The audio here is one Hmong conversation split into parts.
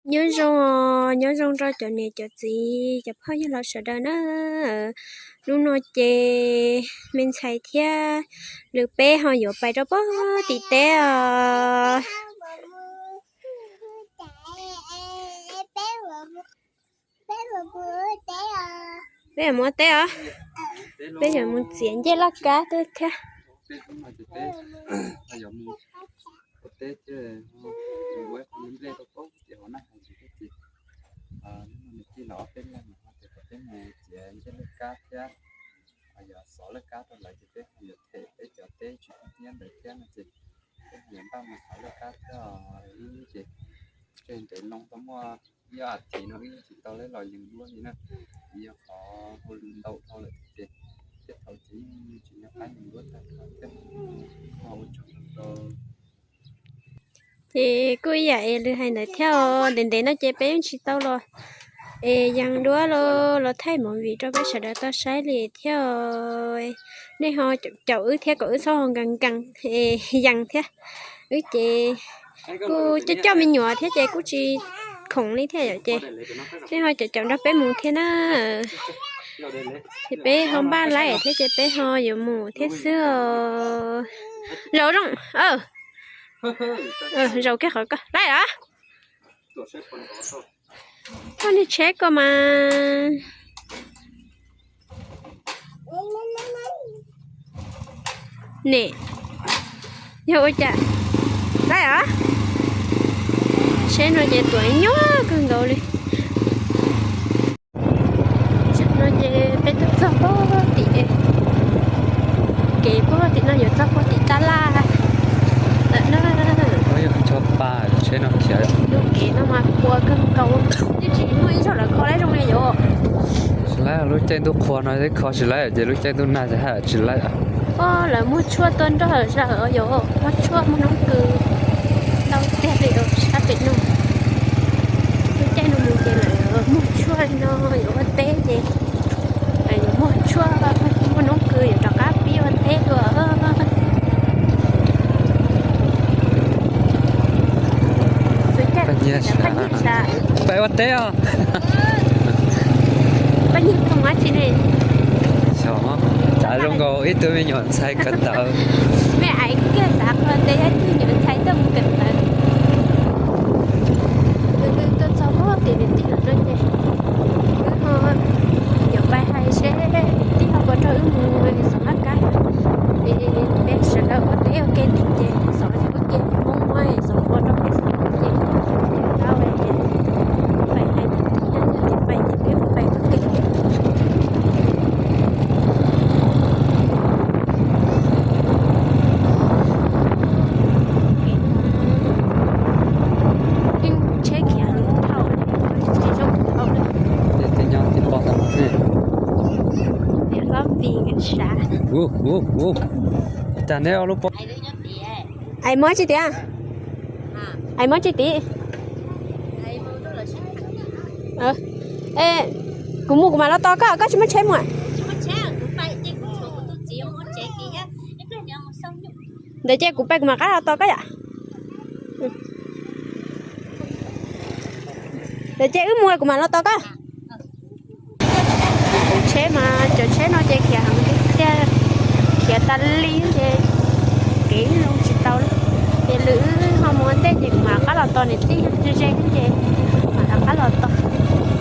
Nyob zoo, nyob zoo rau cov niam cov txiv cov phooj ywg los sawv daws na. Hnub no ces me ntxhais thiab lwm peb ho yuav pais rau pem tim teb os. Peb yuav mus ua teb os. Peb yuav mus txiav ncej laj kab thiab. Tij los ob peb leeg no ces kom peb mus txiav ncej laj kab thiab, yog xov laj kab rau lawv ces peb ho yuav them peb cov teb tsis thiab ntawd thiab no ces peb ho yuav npaj mus xov laj kab thiab. Wb ces tseg ntev loo tau muaj ib as thiv no wb tsis tau los yees duab li na, vim yog qhov hauj lwm ntau dhau lawm ces tej thaum ces yeej tsis nco qab yees duab tag nrho thiab. Ces kuj ib yam es lwm hais ntawd thiab, ntev ntev no ces peb yeej tsis tau los es yees duab los thaij movie rau peb sawv daws tau saib li thiab. Nej ho caum wb thiab kom wb txhob nkees nkees es yees thiab. Wb ces kuj coj coj me nyuam thiab ces kuj tsis khoom li thiab yom ces nej ho caum caum nrog peb mus thiab na. Ces peb ho npaj laib thiab ces peb ho yuav mus thiab xwb os. Zaum zoo, zaum kiag qhov ko laib os. Koj niag tsheb ko mas. Nim, yog ua cas laib os. Tsheb no ces tuam nyuaj kawg nkaus li. Tam no ces peb twb txog puag tim, kev puag tim no yuav txog puag tim tab laj lawm na. Tsheb no khiav, lub kev no mas qhuav kawg nkaus, yeej tsis muaj ib zaug lawv kho laib zoo li yom. Tsis laib, lub caij ntuj qhua no kho tsis laib ces lub caij ntuj nag ces haj tsis laib. Lawv muag tshuaj tuaj nrog zam yom, muag tshuaj muag noob kws ntau tiag li sab pem no. Lub caij no mus ces lawv muag tshuaj li no yuav ua teb ces yuav muag tshuaj muag noob kws yuav rov qab pib ua teb dua. Peb ua teb os. Xyov, cas zoo nkaus ib tug me nyuam ntxhais kawm ntawv. Me aiv kiag xav qhov tias yog ib tug me nyuam ntxhais tuaj mus kawm ntawv. Wb tuaj txog puag tim niam tij lawv no ces wb ho yuav pais hais seb niam tij ho puas nrog wb mus xov laj kab. Es peb sawv daws ua teb ua ke tim ces xov ces ua ke Hmoob muab xov ua rau peb xov ces tau ces pais hais niam tij na, yog tias pais ces peb ua pais ua ke. Yeej tsheb khiav dhau, tsis zoo dhau li. Tej nyob tib pob tau xwb. Niam hlob Vim sav. Cas neb lub pob, ais mob tsis tiag, ais mob tsis tim. Kuv mus kuv mam los tos koj, koj tsis muaj tsheb mus. Ntawd ces kuv pais kuv mam rov qab los tos koj yom. Ntawd ces wb mus kuv mam los tos koj. Tsheb mas cov tsheb no ces khiav heev tiag, khiav tas li ces kev zoo tsis tau li. Ces lwm wb ho mus ua ntej ces kuv mam rov qab los tos niam tij ze ze ces mam rov qab los tos.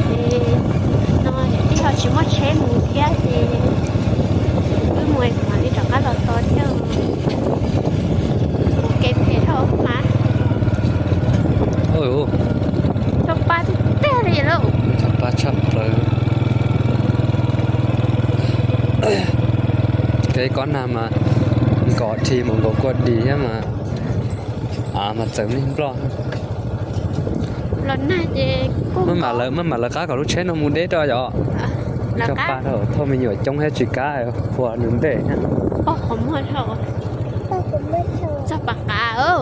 Ces no niam tij ho tsis muaj tsheb mus thiab ces wb mus kuv mam li rov qab los tos thiab. Kev phem dhau mas. Tshaj pa tiag tiag li lauj. Tshaj pa tshaj plaws. Kev kob nag mas nkos dhi mus nkaus kua dis thiab mas, av mas txawm me nploj. Los nag ces maj mam lawv qab kom lub tsheb no mus deb rau yom. Tshaj pa dhau, thauj me nyuam coob thiab tsis kam qhuas nws ntej. Txog pas qav.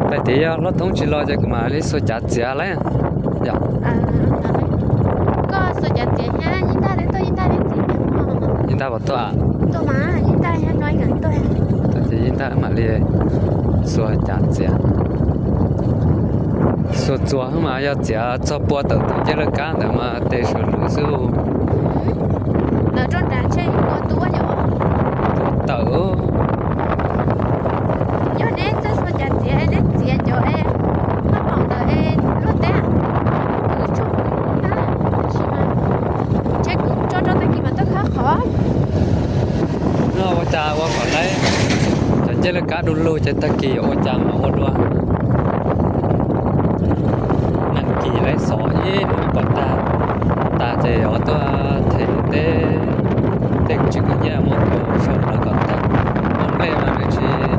Pais tid yog hlob Thoob tsis los ces kuv mam li xuas cav txiav lauj. Yog koj xuas cav txiav thiab yeej tag li, tuaj yeej tag li. Tuaj, ces yeej ntaj mam li xuas cav txiav. Xuas txuas mas yog txiav txog pua tawm tus ncej laj kab ntawd mas tes sawv lwm xwb. Tawm. Yog neb txawj xuas cav txiav es neb txiav cov es paj maum ntawd es luag teb, kwv tso, tab sis mas tsheb kwv tso rau tag kis mas tuaj khawb qhov. No ua cas ua kom laib cov ncej laj kab du lug ces tag kis ua cas mas ua dua. Nag kis laib xov ib hnub pom tag, tas ces yuav tuaj them teb, tej tsis kub nyiaj muab tau sau lawv kom tag. Muaj nplej mas nws tsis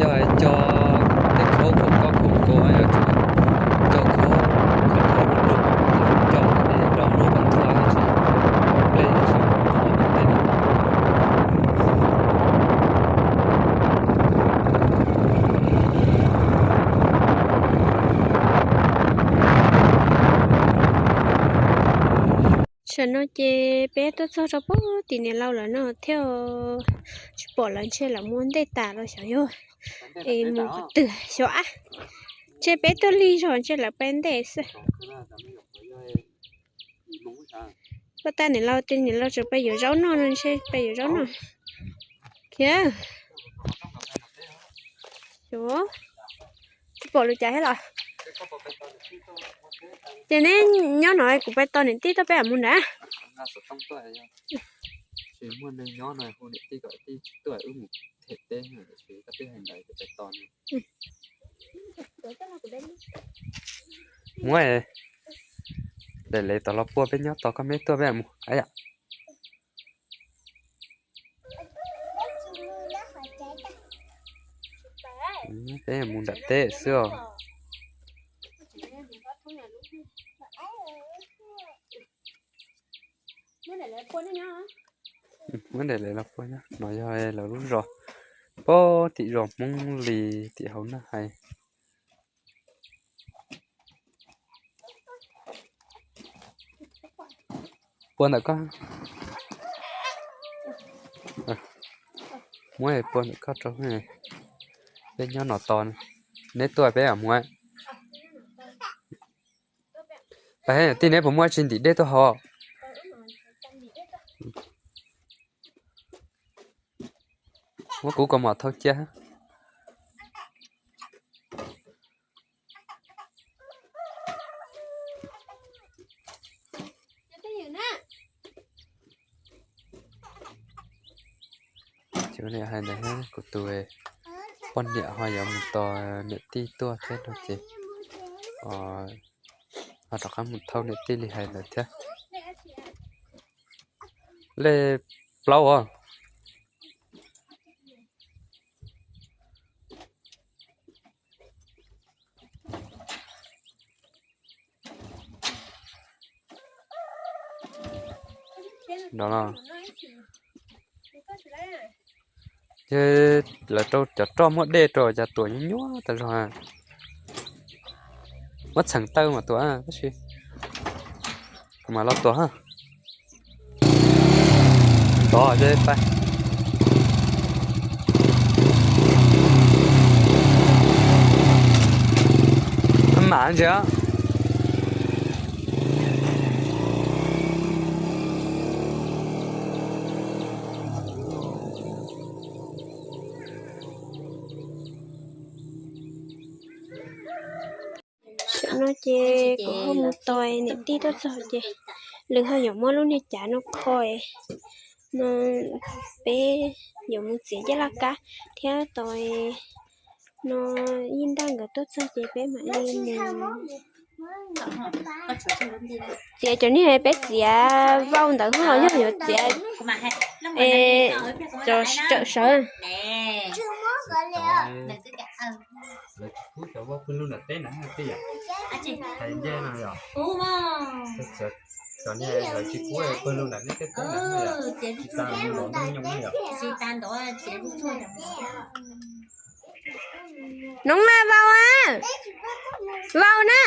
yog cog tej khaub khoom koj khoom kua, yog cog khaub, cog khaub lug lug, cog tej rau lub kom thuaj tsis nplej tsis Tam no ces peb tuaj txog rau pem tim niam laus lawv no thiab, tsis pom lawv, ntshe lawv mus ua ntej tas los xyov yog es mus qhov twg xyov ab. Ntshe peb tuaj lig zog ntshe lawv pem ntej xwb. Pab tag niam laus ces niam laus tseem pem yuav zaub noj no, ntshe pem yuav zaub noj thiab. Xyov, tsis pom lawv cas thiab los. Ces neb nyob no kuv pem tos niam tij tuaj peb mam mus nrad. Muab daim lev tom los pua peb nyob tos koj, neb tuaj peb mam mus. Peb mus nram teb xwb os. Muab daim lev los pua nyob. No yog lawv lub zos, pem tim zos Hmoob Lis tim hauv Naj Hais. Pua ntawm koj. Muab pua ntawm koj rau. Peb nyob no tos, neb tuaj peb mam mus. Pab tij, neb puas muaj tsis ntim dej tuaj haus? Muab kuv kaus mom thau cia. Ces ua li hais ntawd, kuv tus poj niam ho yuav mus tos niam tij tuaj thiab no ces ho rov qab mus thauj niam tij li hais ntawd thiab. Lej plaub os. No, ces lawv rau cov roj muaj dej rau cas tuam nyuaj nyuaj tas zog. Muab txheem taw mas tuam tab sis kuv mam los tuam. Ntov ces pais. Mam ntsia. Tam no ces kuv ho mus tos niam tij tuaj txog ces lawv ho yuav muab lub niag cav no kho no, peb yuav mus txiav ncej laj kab thiab tos no, ib ntaj nkawd tuaj txog ces peb mam li mus txiav cov niag peb txiav vau ntawd los yog yuav txiav cov tsawm sawv. Noob na, vau a, vau na.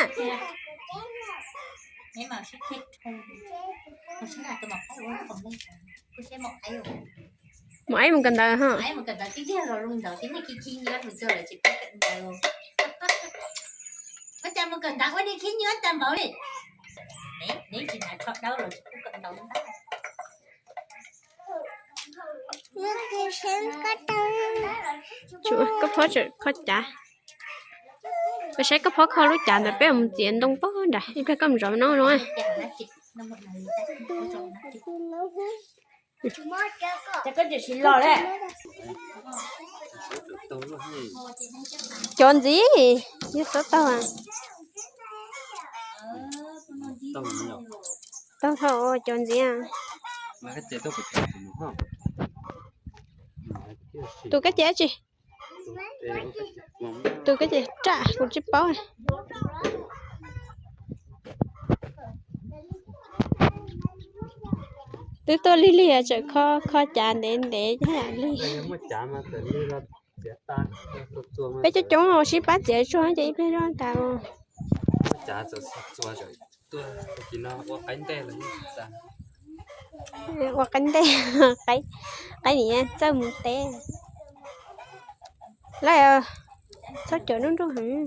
Mus aib mus kawm ntawv ho. Koj phob kho cav. Koj saib koj phob kho lub cav ntawd peb mus txiav ntoo pog nrad ib pliag koj mus zov noob no. Cov ntxiv, yog xov taug. Taug thaum cov ntxiv. Tus kab ces dab tsi? Tus kab ces raj kuv tsis paub. Twb tuaj lig lig tseem kho kho cav ntev ntev lig. Peb coob coob sib pab txiav tsuag ces ib pliag zoj tas. Ua qaib ntej, qaib niam txawj mus teb. Lawm, txhob caum nruj nruj heev.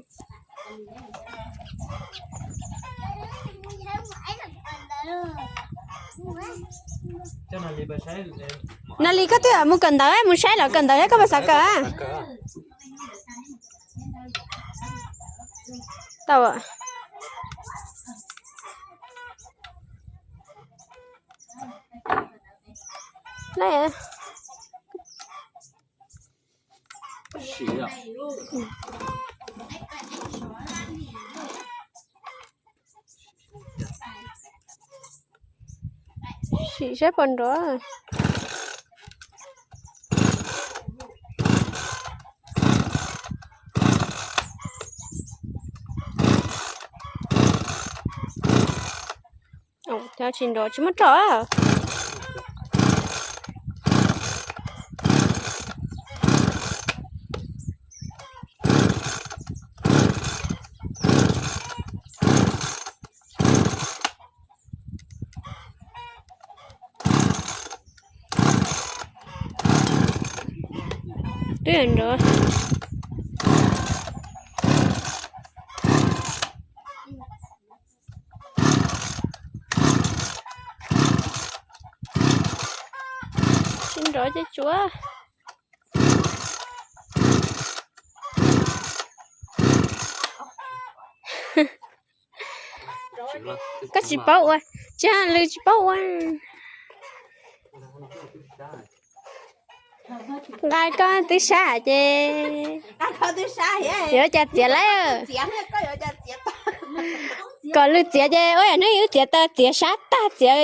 Natalie, koj twb mus kawm ntawv, mus saib lawv kawm ntawv thiab koj puas xav kawm? Tau. Sim saib puas nrov. Cov tsis nrov tsis muab roj. Twb nrov. Tsis nrov ces tsuav. Koj tsis paub ua, tsis hais lwm tsis paub ua. Nqa koj twb sab ces yuav cas txiav lawm. Kom lwm txiav ces ua yam hnub wb txiav tau txiav sab tag txiav,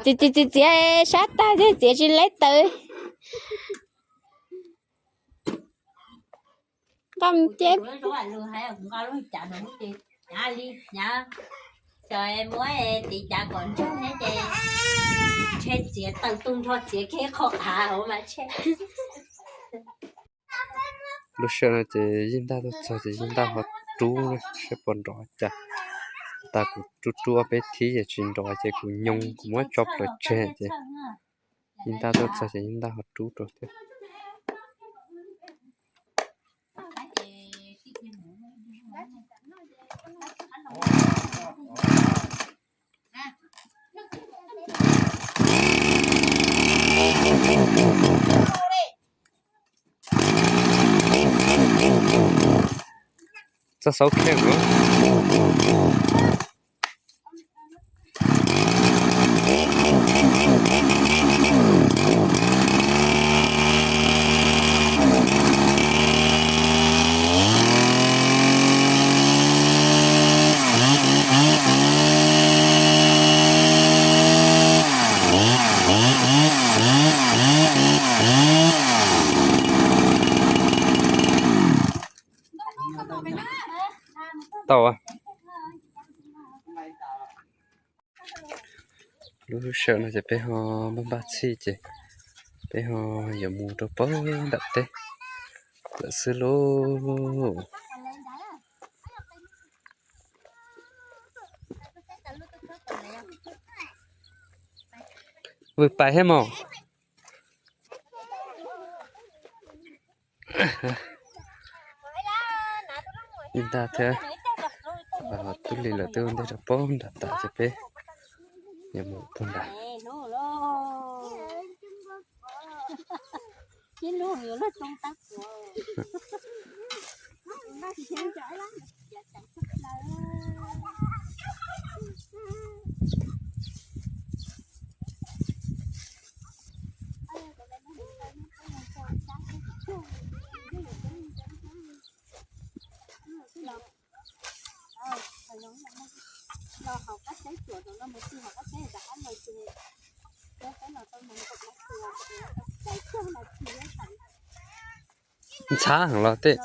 txiav txiav txiav sab tag thiab txiav tsis leb tawv. Nqa mus ces. Cov muab tiv cav kom ntsoog thiab ces ntshe txiav tawm tu nrho txiav kiag qhov av mas ntshe. Lub sij hawm no ces Yeej Ntaj tuaj txog ces Yeej Ntaj ho rub saib puas nrov cas. Tas kuv rub rub ob peb thib ces tsis nrov ces kuv nyoo kuv muab tso plaws tseg ces Yeej Ntaj tuaj txog ces Yeej Ntaj ho rub rau thiab. Txoj xauv kheej. Tau. Lub sij hawm no ces peb ho npaj npaj txhij ces peb ho yuav mus rau pem nram teb lawm xwb lauj. Vwm pais thiab mog. Ib ntag thiab, tub li lawm twb ua ntej rau pem nram tas ces peb yuav mus pem nram. Ntxhab heev los tej.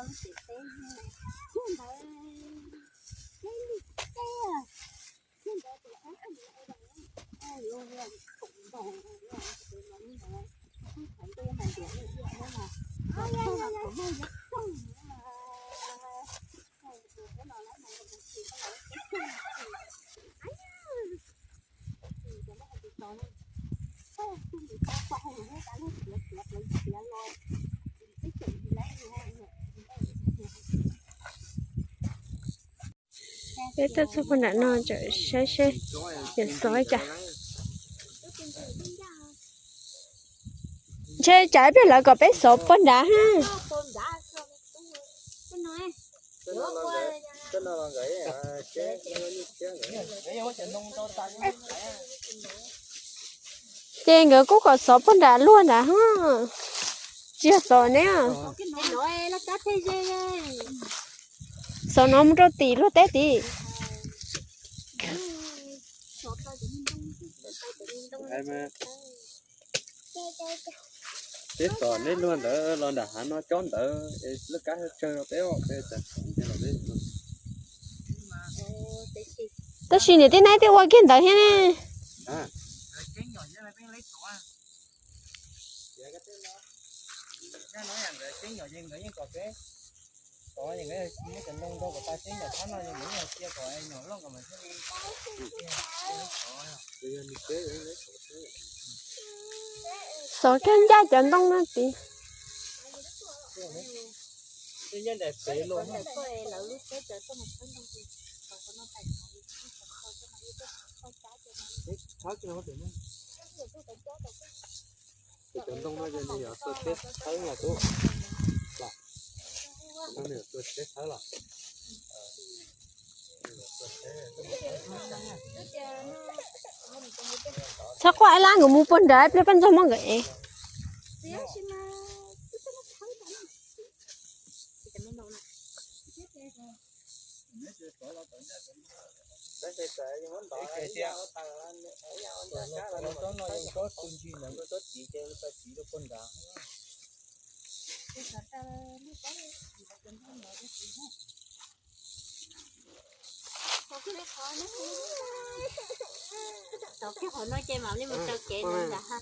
Peb tuaj txog puag nram no tseem saib seb yuav xov cas. Ntshe tsam ib pliag lawv kom peb xov puag nrad ha. Ces nkawd kuj kom xov puag nram luag nrad ha. Tsis yog xov neb. Xov no mus rau tim luag teb tid. Peb xov neb luag ntawd los nram hav no cob ntawd es lub kab tsawg rau peb os, peb txawm xov neb los peb. Tab sis niam tij neeb twb ua kiag ntawd thiab ne. Xov kiag ncaj cov ntoo no tid. Cov ntoo no ces nws yuav tuaj tsheb thawb na tub. Nws yuav tuaj tsheb thawb los. Txhob quaj, ib lab nkawd mus puag nrad, ib pliag peb ntxog muab nkawd ev. Tau kiag qhov no ces mam li mus taw kev no ntag ha.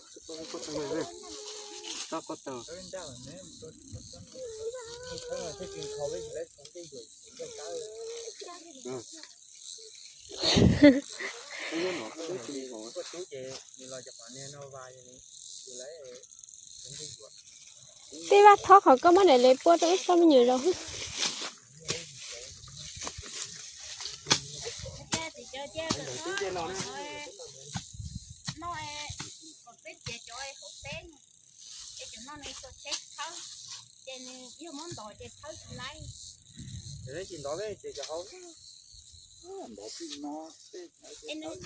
Tej vaj thob qhov koj muab daim le puab rau wb txhob me nyuam zaus. Nws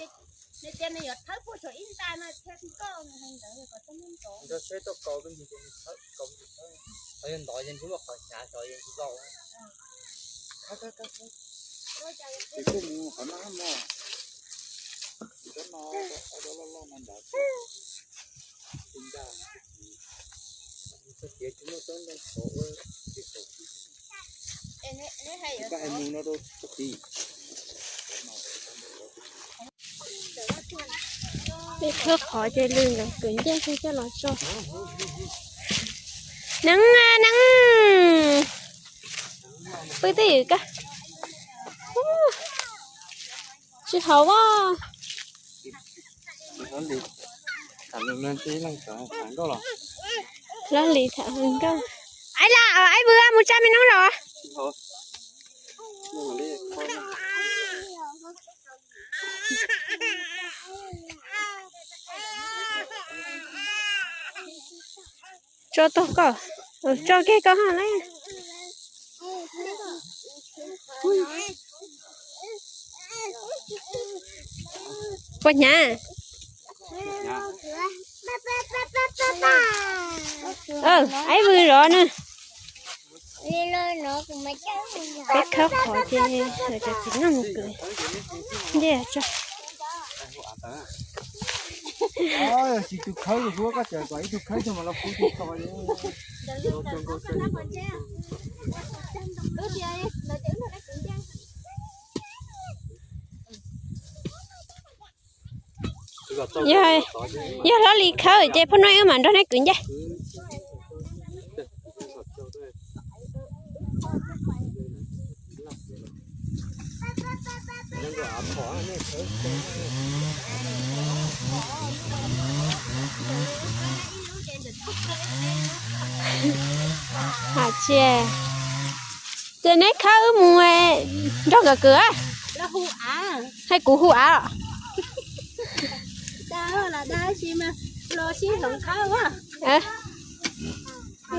tias nws yuav thawb puag saum ib nta no thiab koj ntawd kom txhob muab ntov. Nrog seb tuaj kaus me ntsis ces nws thawb, kaus me ntsis thawb. Qhov yog ntov ces nws muaj qhov hnyav xyov yeej tsis tau. Ces kuj mus qhov no mog. Cov no, cov loj loj no ntawd. Koj hais mus no rau txog tid. Peb khawb qhov ces lwm ntawd kwv ncej coj los tso. Neeb, neeb, pw twj ywm koj. Tsis haus as. Laj Lis tham hluas nkauj. Aib Lam, Aib Vwm mus tsa me noob los. Tso tog koj, tso kiag koj hos lawm. Puas hnyav? Aib Vwm zov na. Peb khawb qhov ces lawv cov txiv neej mus kwv ncej tso. Yog Laj Lis khawb ces phauj Nuj wb mam nrog neb kwv ncej. Hais tias, ces neb khawb wb mus nrog nkawd kwv, hais kuv hu av.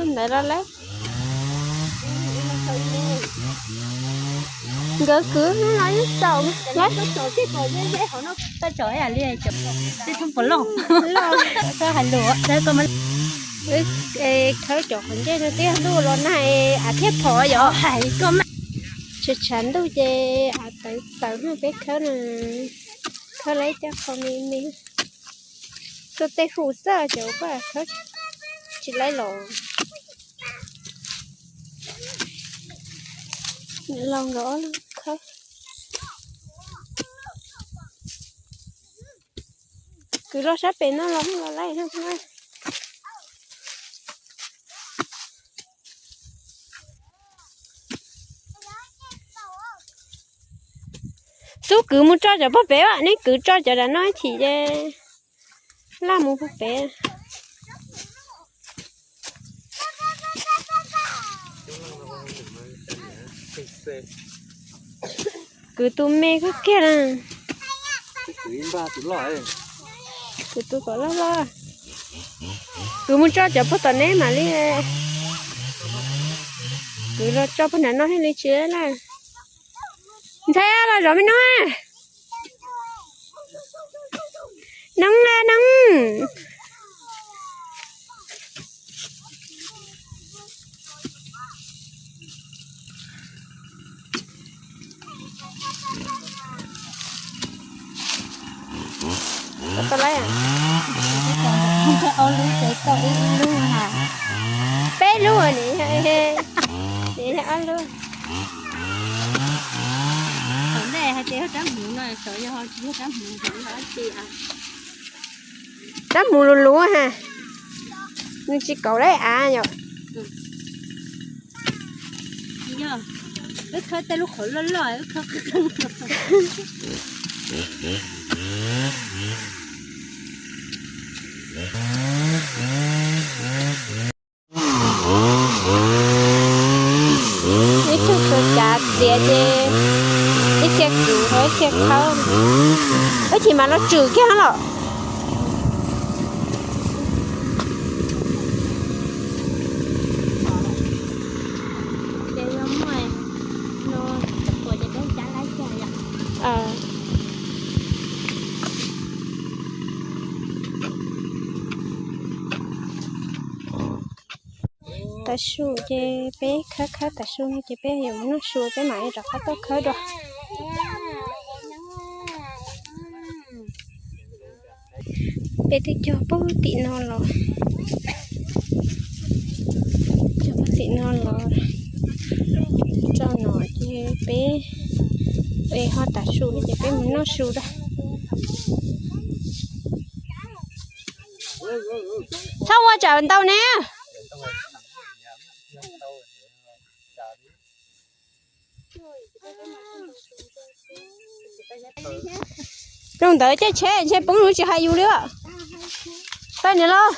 Ntawd los lawm. Nkawd kwv no los yeej txaus lawm. Khawb cov qhov ncej no twb ntuj los nag av thiab phom yom. Tshav tshav ntuj ces av tawv tawv no peb khawb no. Khawb lawm ib cov qhov me me. Tuaj tej hu xwb ces kuj khawb tsis laib los. Los nkawd ob lub khawb. Kwv los sab pem no los los laib no. Xub kwv mus tso cov pog pem, neb kwv tso cov nram no ib chim ces laj mus pog pem. Kwv tus me kawg kiag na. Kwv tus kom loj loj. Kwv mus tso cov pog tom neb mam li. Kwv los tso pog nram no thiaj li tsis laj. Ntxhais los zov me noob. Noob, noob. Peb lub, nim yog ob lub. Rab hmuv luv luv ha, nws tsis kaum lawm av yom. Ib tug xua cav txiav ces ib txhia kwv ho ib txhia khawb, ib chim mas los tswm kiag los. Tav su ces peb khawb khawb tav su no ces peb yuav mus noj su peb mam li rov qab tuaj khawb dua. Peb twb cog pug tim no los, cog pug tim no los tso no ces peb, es ho tav su ces peb mus noj su da. Txhob ua tsam ntau ne. Rau ntawd caij tsheb ntshe poob lub tsis hais yus li os. Tau niam lauj.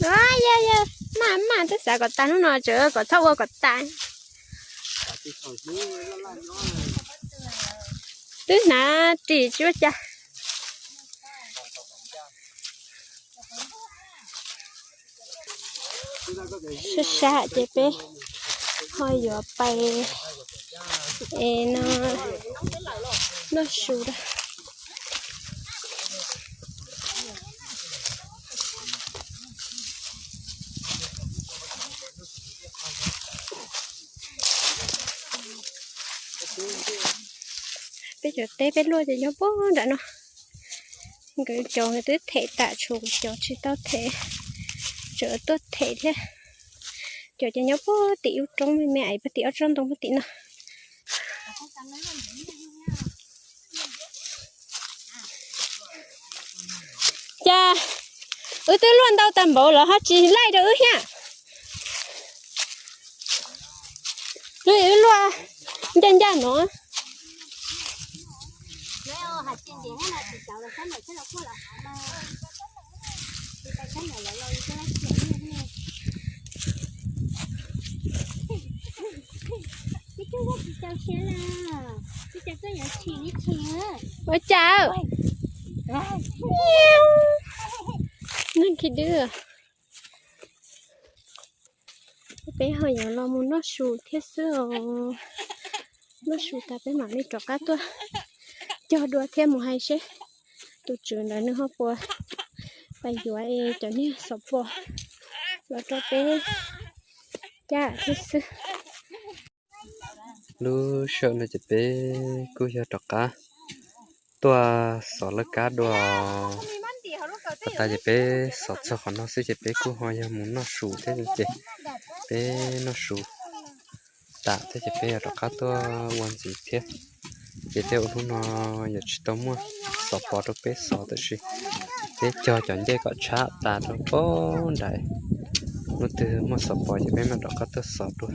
Yog, yog, maj maj twb xav kom tas hnub no tseem kom txhob ua kom tas. Twb hnav ris tsis ua cas. Sab sab ces peb ho yuav pais es no noj su da. Peb cov teb peb luaj ces nyob puag nram no. Nkawd cov nkawd twb them tas, tshuav kuv cov tsis tau them, tseem tuaj them thiab. Cov ces nyob puag tim ub roob me me es puag tim ob tsob ntoo puag tim no. Cas wb twb luaj ntau tag npaum los ho tsis laij rau wb thiab. Wb luaj ncaj ncaj no. Ua cas? Neeg khi dwb. Peb ho yuav los mus noj su thiab xwb os. Noj su tas peb mam li rov qab tuaj cog dua thiab mus hais seb tus tswv ntawd nws ho puas pais yuav es cov niag xov pos los rau peb cab thiab xwb. Lub sij hawm no ces peb kuj yog rov qab tuaj xov lawv kab dua. Tag tas ces peb xov txog qhov no xwb ces peb kuj ho yog mus noj su thiab ces peb noj su tas thiab ces peb yog rov qab tuaj ua ntxiv thiab. Ces tej ua hnub no yuav tsis tau muaj xov pos rau peb xov, tab sis peb cog cov ncej kom tshab tas rau puag nrad. Hnub twg muaj xov pos ces peb mam rov qab tuaj xov dua.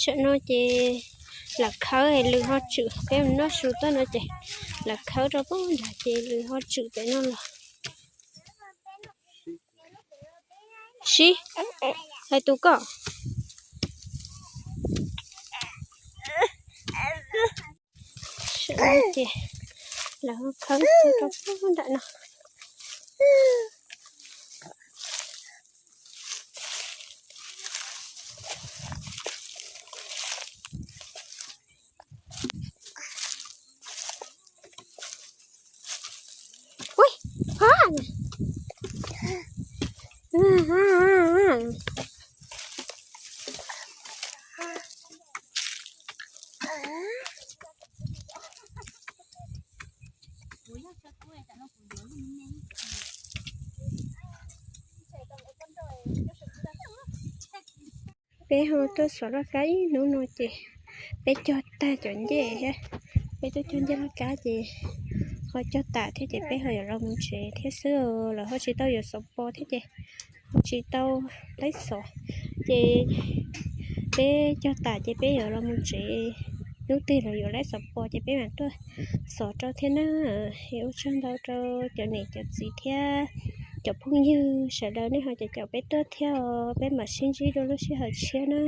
Tam no ces lam khawb lwm ho tswm, peb mus noj su tuaj no ces lam khawb rau puag nrad ces lwm ho tswm pem no los. Sib, hais tus koj. Tam no ces lawv ho khawb txog rau puag nram no. Peb ho tuaj xov laj kab ib hnub no ces peb cog tag cov ncej thiab, peb tuaj cog ncej laj kab ces ho cog tas thiab ces peb ho yuav los mus tsev thiab xwb. Lawv ho tsis tau yuav xov pos thiab ces ho tsis tau laib xov, ces peb cog tas ces peb yuav los mus tsev. Hnub twg lawv yuav laib xov pos ces peb mam tuaj xov rau thiab na. Es ua tsaug ntau rau cov niam cov txiv thiab cov phooj ywg sawv daws nej ho caum caum peb tuaj thiab os. Peb mam sib ntsib dua lub sij hawm tshiab na.